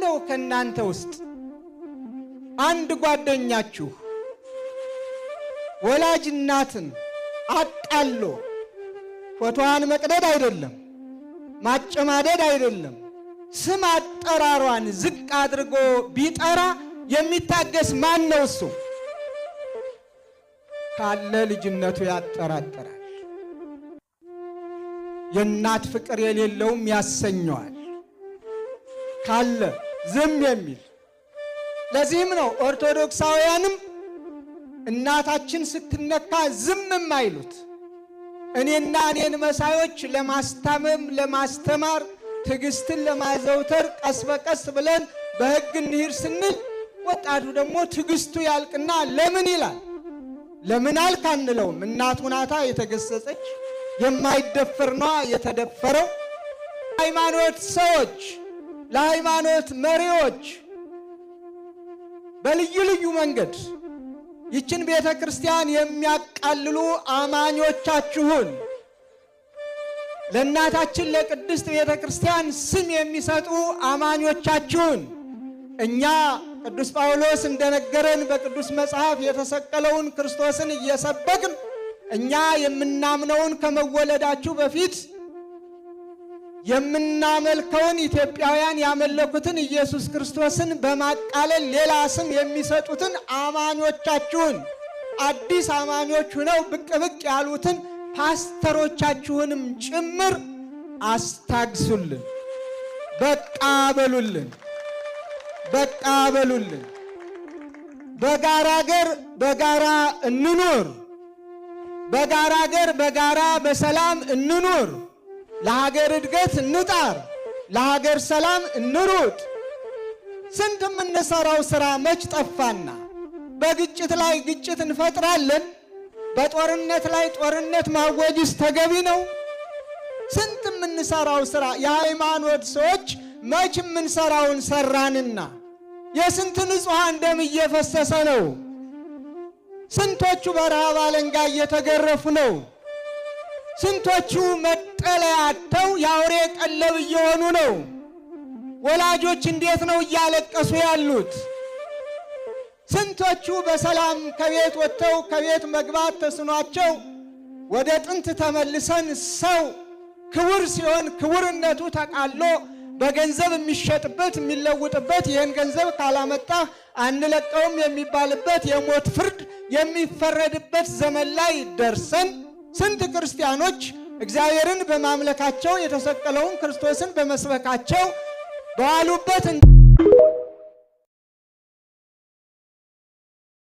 ነው ከእናንተ ውስጥ አንድ ጓደኛችሁ ወላጅ እናትን አቃሎ ፎቶዋን መቅደድ አይደለም፣ ማጨማደድ አይደለም፣ ስም አጠራሯን ዝቅ አድርጎ ቢጠራ የሚታገስ ማን ነው? እሱ ካለ ልጅነቱ ያጠራጥራል። የእናት ፍቅር የሌለውም ያሰኘዋል። ካለ ዝም የሚል። ለዚህም ነው ኦርቶዶክሳውያንም እናታችን ስትነካ ዝም የማይሉት። እኔና እኔን መሳዮች ለማስታመም፣ ለማስተማር፣ ትዕግስትን ለማዘውተር ቀስ በቀስ ብለን በሕግ እንሂድ ስንል ወጣቱ ደግሞ ትዕግስቱ ያልቅና ለምን ይላል። ለምን አልክ አንለውም። እናቱ ናታ የተገሰጸች፣ የማይደፈር ነዋ የተደፈረው። ሃይማኖት ሰዎች፣ ለሃይማኖት መሪዎች በልዩ ልዩ መንገድ ይችን ቤተ ክርስቲያን የሚያቃልሉ አማኞቻችሁን፣ ለእናታችን ለቅድስት ቤተ ክርስቲያን ስም የሚሰጡ አማኞቻችሁን፣ እኛ ቅዱስ ጳውሎስ እንደነገረን በቅዱስ መጽሐፍ የተሰቀለውን ክርስቶስን እየሰበክን፣ እኛ የምናምነውን፣ ከመወለዳችሁ በፊት የምናመልከውን፣ ኢትዮጵያውያን ያመለኩትን ኢየሱስ ክርስቶስን በማቃለል ሌላ ስም የሚሰጡትን አማኞቻችሁን፣ አዲስ አማኞች ሁነው ብቅ ብቅ ያሉትን ፓስተሮቻችሁንም ጭምር አስታግሱልን። በቃ በሉልን። በቃ በሉልን። በጋራ አገር በጋራ እንኑር። በጋራ አገር በጋራ በሰላም እንኑር። ለሀገር እድገት እንጣር። ለሀገር ሰላም እንሩጥ። ስንት የምንሰራው ስራ መች ጠፋና በግጭት ላይ ግጭት እንፈጥራለን። በጦርነት ላይ ጦርነት ማወጅስ ተገቢ ነው? ስንት የምንሰራው ስራ፣ የሃይማኖት ሰዎች መች የምንሰራውን ሰራንና የስንት ንጹሐን ደም እየፈሰሰ ነው። ስንቶቹ በረሃብ አለንጋ እየተገረፉ ነው። ስንቶቹ መጠለያ አጥተው የአውሬ ቀለብ እየሆኑ ነው። ወላጆች እንዴት ነው እያለቀሱ ያሉት? ስንቶቹ በሰላም ከቤት ወጥተው ከቤት መግባት ተስኗቸው፣ ወደ ጥንት ተመልሰን ሰው ክቡር ሲሆን ክቡርነቱ ተቃሎ በገንዘብ የሚሸጥበት፣ የሚለውጥበት፣ ይህን ገንዘብ ካላመጣህ አንለቀውም የሚባልበት፣ የሞት ፍርድ የሚፈረድበት ዘመን ላይ ደርሰን ስንት ክርስቲያኖች እግዚአብሔርን በማምለካቸው፣ የተሰቀለውን ክርስቶስን በመስበካቸው በዋሉበት